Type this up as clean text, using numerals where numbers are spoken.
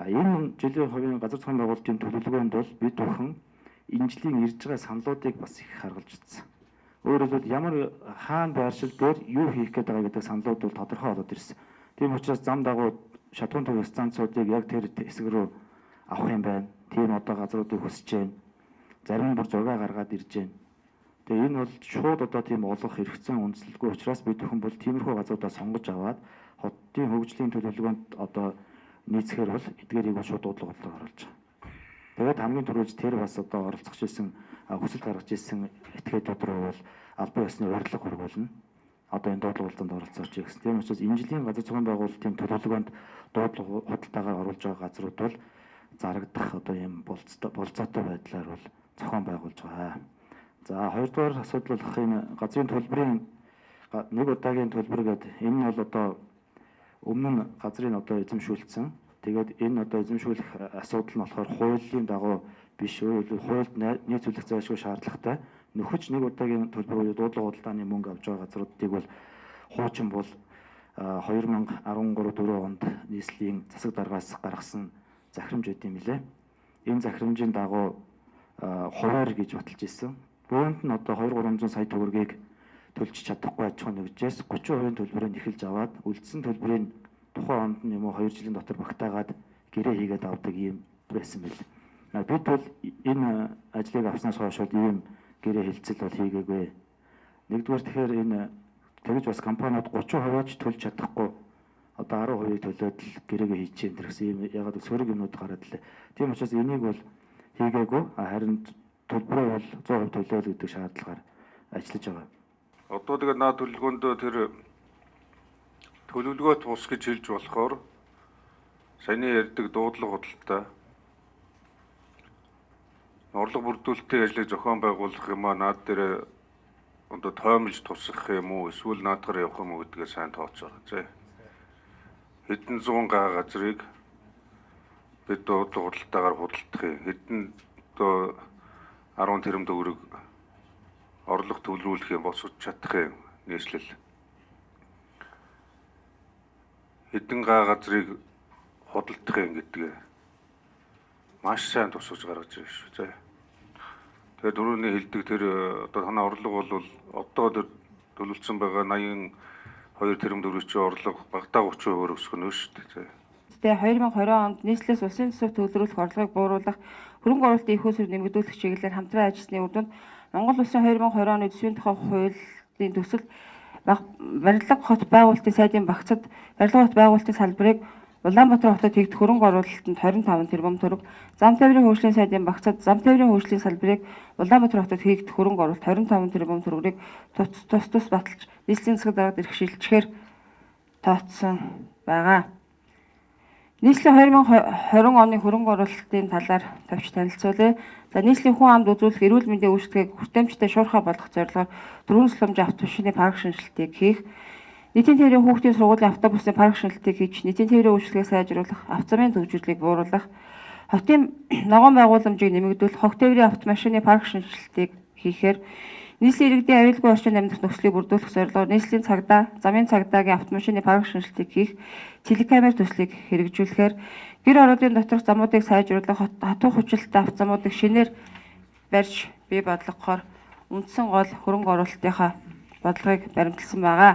Энэ жилийн хувийн газар зохион байгуулалтын төлөвлөгөөнд бол бид бүхэн энэ жилийн ирж байгаа саналуудыг бас их харгалж үзсэн. Өөрөөр хэлбэл ямар хаана байршил дээр юу хийх гээд байгаа гэдэг саналууд бол тодорхой болоод ирсэн. Тийм учраас зам дагуу шатхуун төв станцуудыг яг тэр хэсэг рүү авах юм байна. Тийм одоо газруудыг хүсэж байна. Зарим нь бүр зураг гаргаад ирж байна. Тэгээ энэ бол шууд одоо тийм олох хэрэгцээ үндэслэлгүй учраас бид бүхэн бол тиймэрхүү газруудаа сонгож аваад хотын хөгжлийн төлөвлөгөөнд одоо нийцэхээр бол эдгээрийг бол шууд дуудлага бодлого оруулж байгаа. Тэгээд хамгийн түрүүж тэр бас одоо оролцох гэсэн хүсэлт гаргаж ирсэн этгээдүүд рүү бол албан ёсны урилга хүргүүлнэ. Одоо энэ дуудлага уулзалтанд оролцооч гэсэн. Тийм учраас энэ жилийн газар зохион байгуулалтын төлөвлөгөөнд дуудлага худалдаагаар оруулж байгаа газрууд бол зарагдах одоо ийм болцоотой байдлаар бол зохион байгуулж байгаа. За хоёрдугаар асуудал болох энэ газрын төлбөрийн нэг удаагийн төлбөр гэдэг энэ нь бол одоо өмнө нь газрын одоо эзэмшүүлсэн. Тэгээд энэ одоо эзэмшүүлэх асуудал нь болохоор хуулийн дагуу биш, өөрөөр хуульд нийцүүлэх зайлшгүй шаардлагатай. Нөхөж нэг удаагийн төлбөр буюу дуудлага худалдааны мөнгө авч байгаа газруудыг бол хуучин бол 2013 4 онд нийслэлийн засаг даргаас гаргасан захирамж байт юм лээ. Энэ захирамжийн дагуу хуваар гэж баталж ирсэн. Бүүнд нь одоо 2-300 сая төгрөгийг төлж чадахгүй аж ахуй нэгжээс 30% төлбөрийг эхэлж аваад үлдсэн төлбөрийг тухайн онд нь юм уу 2 жилийн дотор багтаагаад гэрээ хийгээд авдаг юм байсан байл. Бид бол энэ ажлыг авснаас хойш бол ийм гэрээ хэлцэл бол хийгээгүй. Нэгдүгээр тэгэхээр энэ тэгж бас компаниуд 30% ч төлж чадахгүй одоо 10% төлөөд л гэрээгээ хийчихээ энэ гэсэн ийм ягаад сөрөг юмнууд гараад лээ. Тийм учраас энийг бол хийгээгүй, харин төлбөрөө бол 100% төлөөл гэдэг шаардлагаар ажиллаж байгаа. Одоо тэгээд наад төлөвлөгөөндөө тэр төлөвлөгөөт тус гэж хэлж болохоор саяны ярьдаг дуудлага худалдаа орлого бүрдүүлэлтийн ажлыг зохион байгуулах юм а наад дээр одоо тоомлж тусах юм уу эсвэл наадгаар явах юм уу гэдгээ сайн тооцоорой. Зэ. Хэдэн зуун га газрыг бид дуудлага худалдаагаар худалдах юм. Хэдэн одоо 10 тэрбум төгрөг орлого төлрүүлэх юм босгож чадах юм нийслэл. Хэдэн га газрыг худалдах юм гэдгээ маш сайн тусгаж гаргаж ирнэ шүү. Зэ. Тэгээд түрүүний хэлдэг тэр одоо танай орлого бол одоо тэр төлөвлөсөн байгаа 82 тэрбум төгрөгийн орлого багадаа 30% өсөх нь шүү дээ. Тэгээ 2020 онд нийслэлээс улсын төсөв төвлөрүүлэх орлогыг бууруулах, хөрөнгө оруулалтын их усрыг нэмэгдүүлэх чиглэлээр хамтран ажилласны үр дүнд Монгол Улсын 2020 оны төсвийн тухай хуулийн төсөл барилга хот байгуулалтын сайдын багцад барилга хот байгуулалтын салбарыг Улаанбаатар хотод хийгдэх хөрөнгө оруулалтанд 25 тэрбум төгрөг, зам тээврийн хөгжлийн сайдын багцад зам тээврийн хөгжлийн салбарыг Улаанбаатар хотод хийгдэх хөрөнгө оруулалт 25 тэрбум төгрөгийг тус тус баталж нийслэлийн засаг даргад эрх шилжихээр тооцсон байгаа. Нийслэлийн 2020 оны хөрөнгө оруулалтын талаар товч танилцуулъя. За нийслэлийн хүн амд үзүүлэх эрүүл мэндийн үйлчилгээг хүртээмжтэй шуурхай болгох зорилгоор дөрвөн сулмжийн автомашины парк шинжилтийг хийх, нийтийн тээврийн хүүхдийн сургуулийн автобусны парк шинжилтийг хийж, нийтийн тээврийн үйлчилгээг сайжруулах, авто замын төвжирлийг бууруулах, хотын ногоон байгууламжийг нэмэгдүүлэх, хог тээврийн автомашины парк шинжилтийг хийхээр нийслэлийн иргэдийн аюулгүй орчинд амьдрах нөхцөлийг бүрдүүлэх зорилгоор нийслэлийн цагдаа, замын цагдаагийн автомашины парк шинжилтийг хийх, телекамер төслийг хэрэгжүүлэхээр гэр ороолын доторх замуудыг сайжруулах, хатуу хүчлэлтэй автозамуудыг шинээр барьж бий бодлогохоор үндсэн гол хөрөнгө оруулалтынхаа бодлогыг баримтлсан байгаа.